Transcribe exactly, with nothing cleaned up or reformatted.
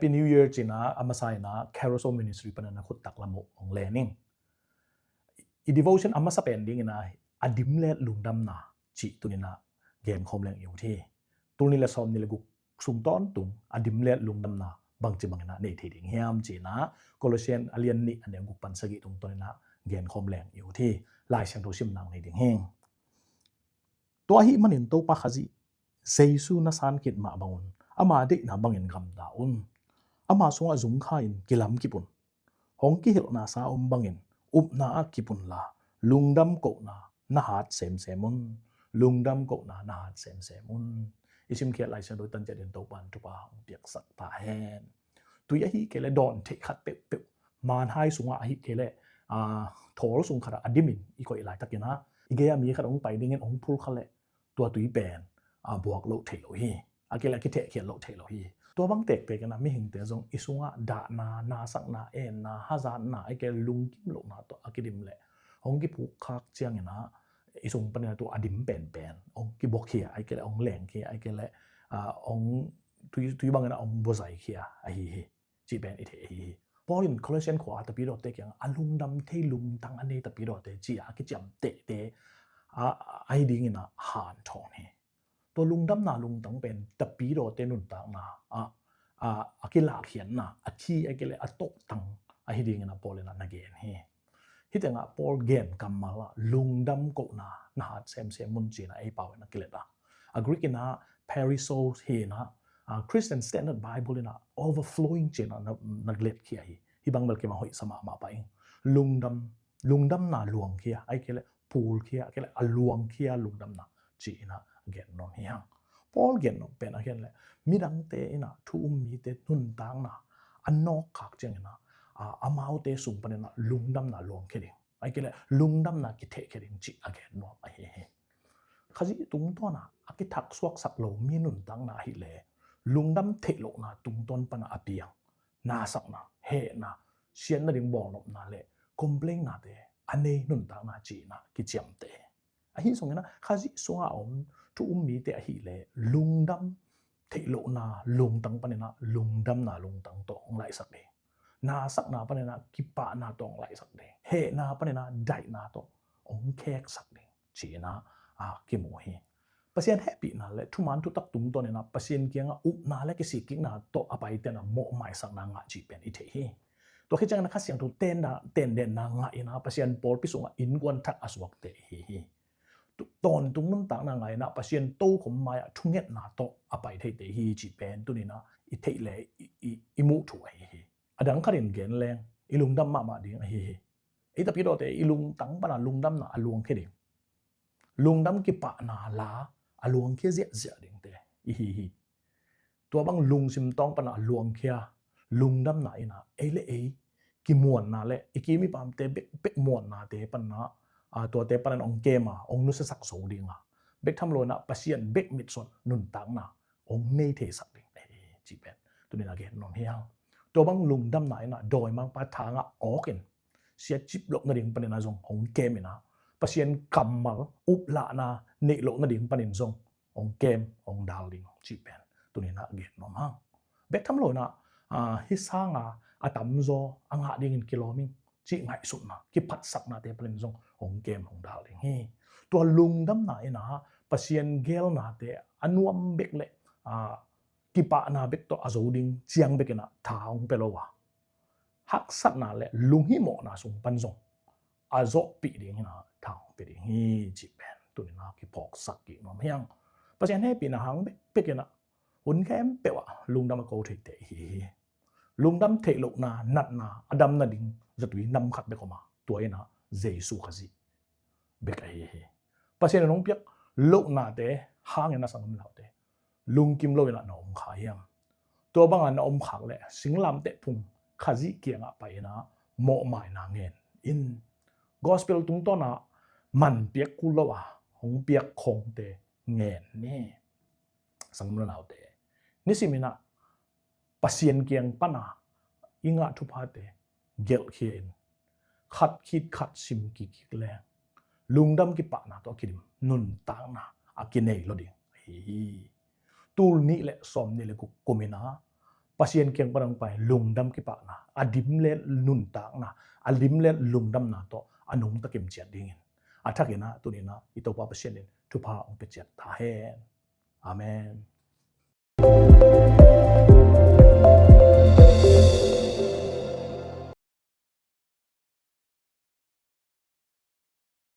New Year ci-in ah a masa in ah Carousel Ministry panin ah khut taklam uh hong len ing. I devotion a masa pen dingin ah a dim le lungdamna cih tuni-in ah genkhawm leng i ut hi. Tul nih le sawm nih le guk sung tawntung a dim le lungdamna bangci bangin ah nei thei ding hiam ci-in ah Colossian a lian nih a neu guk pan sagih tungtawnin ah genkhawm leng i ut hi. Lai Siangtho simna nei ding hi. Tua ahih manin Topa Khazih Jesu na san khit mah bangun ama deihna bangin gamta un. Ama sungah zungkha-in kilam kip un. Hong kihilhna sa om bangin upna ah kip unla, lungdam kohna na hat semsem un. Lungdam kohna na hat semsem un. I simkhiat Lai Siangtho tan ciatin Topa in thupha hong piaksak ta hen. Tui ahih kei leh dawn theih khat peuhpeuh, manhai sungah ahih kei leh thawl sung khatah a dimin i koih laitakin ah i gei-ah mi khat hong pai dingin hong phul kha leh tua tui pen a buak loh theih loh hi. A kei leh a kithehkhiat loh theih loh hi. Tua bang tektek in ah mihingte zong i sungah dahna, nasakna, enna, hazatna, a kei lungkim lohna tawh a kidim leh hong kiphukkhak ciangin ah i sung panin ah tua a dim penpen hong kibuakkhia, a kei leh hong lengkhia, a kei leh hong tui, tui bangin ah hong buazaikhia ahi hi. Cih pen i thei ahi hi. Paul in Colossian khua a tapidawte kiangah a lungdam thei lungtang a nei tapidawte ci-a a kiciamtehte ahi dingin ah hanthawn hi. Tua lungdamna lungtang pen tapidawte nuntakna ah a kilakkhiatna, a thi a kei leh a tohtang ahi dingin ah Paul in ah na gen hi. Hih tengah Paul gen kammal ah lungdam kohna na hat semsem un ci-in ah ei pau in ah kilet a, a Greek in ah peirassos hi in ah, Christian Standard Bible in ah overflowing ci-in ah na, na letkhia hi. Hih bang bel kei bang hoih sa mahmah pah ing. Lungdam, lungdamna luangkhia, a kei leh pulkhia, a kei leh a luangkhia lungdamna ci-in ah gen nuam hi hang. Paul gen nuam pen a gen leh midangte in ah thu um mite nuntakna a nawkkhak ciangin ah amaute sung panin ah lungdamna luangkhia ding, a kei leh lungdamna kithehkhia ding cih a gen nuam ahi hi. Khazih tungtawn ah a kithaksuaksak lo mi nuntakna ahih leh lungdam theih lohna tungtawn pan ah a piang nasakna, hehna, siatna ding bawlnopna le complain-nate a nei nuntakna ci-in ah kiciamteh. Ahi zongin ah Khazih sungah a om thu um mite ahih leh lungdam theih lohna lungtang panin ah lungdamna lungtang tawh hong laihsak ding, nasakna panin ah kipahna tawh hong laihsak ding, hehna panin ah daihna tawh hong kheksak ding ci-in ah kimu hi. Pasian hehpihna le thuman thutak tungtawnin ah Pasian kiangah upna le kisikkikna tawh a paite in ah mawhmaisakna ngah cih pen i thei hi. Tua khit ciangin ah Kha Siangtho tendenna ngah in ah Pasian pawlpi sungah innkuan thak a suakte i hi hi. Tawntung nuntakna ngah in ah Pasian tokhom mai-ah thungetna tawh a pai theite i hi cih pen tuni-in ah i theih le i muh thu ahi hi. A dang khatin gen leng i lungdam mahmah ding ahi hi. Ei tapidawte i lungtang pan ah lungdamna a luangkhia ding, lungdam kipahna la a luangkhia ziahziah dingte i hi hi. Tua bang lungsim tawng pan ah a luangkhia lungdamna in ah ei le ei kimuanna le i kim i pamte bekbek muannate pan ah tuate panin hong kem a hong nusiasak zo ding a, bek tham lo-in ah Pasian bek mitsuan nuntakna hong nei theisak ding ahi hi cih pen tuni-in ah gen nuam hi hang. Tua bang lungdamna in ah dawimangpa thangah awkin siatcip loh nading panin ah zong hong kem in ah Pasian kammal uplahna neih loh nading panin zong hong kem hong dal ding cih pen tuni-in ah gen nuam hang. Bek tham lo-in ah hih sanga a tamzaw a ngah dingin kilawm ing cih ngaihsutna kiphatsaknate panin zong hong kem hong dal ding hi. Tua lungdamna in ah Pasian geelnate a nuam bek le kipahna bek tawh a zo ding ciang bekin ah tha hong pia lo a, haksatna le lunghimawhna sung pan zong a zawhpih dingin ah tha hong pia ding hi cih pen tuni-in ah kiphawksak kik nuam hi hang. Pasian hehpihna hang bekbekin ah hun khempeuh ah lungdam a ko theite i hi hi. Lungdam theih lohna natna a dam nading zatui nam khat bek om a, tua in ah Jesu Khazih bek ahi hi. Pasian in hong piak lohnate hangin ah sanggam le naute lungkim lo-in ah na om kha hiam? Tua bangah na om khak leh singlamteh phung Khazih kiangah pai-in ah mawhmaina ngen in. Gospel tungtawn ah man piak kul lo a hong piak khawngte ngen ni. Sanggam le naute, nisimin ah Pasian kiang pan a i ngah thuphate gelhkhia in khat khit khat sim kikkik leng lungdam kipahna tawh a kidim nuntakna a kinei lo ding ahi hi. Tul nih le sawm nih le guk kum in ah Pasian kiang pan hong pai lungdam kipahna, a dim le nuntakna, a dim le lungdamna tawh a nungta kim ciat dingin a thakin ah tuni-in ah i Topa Pasian in thupha hong pia ciat ta hen. Amen.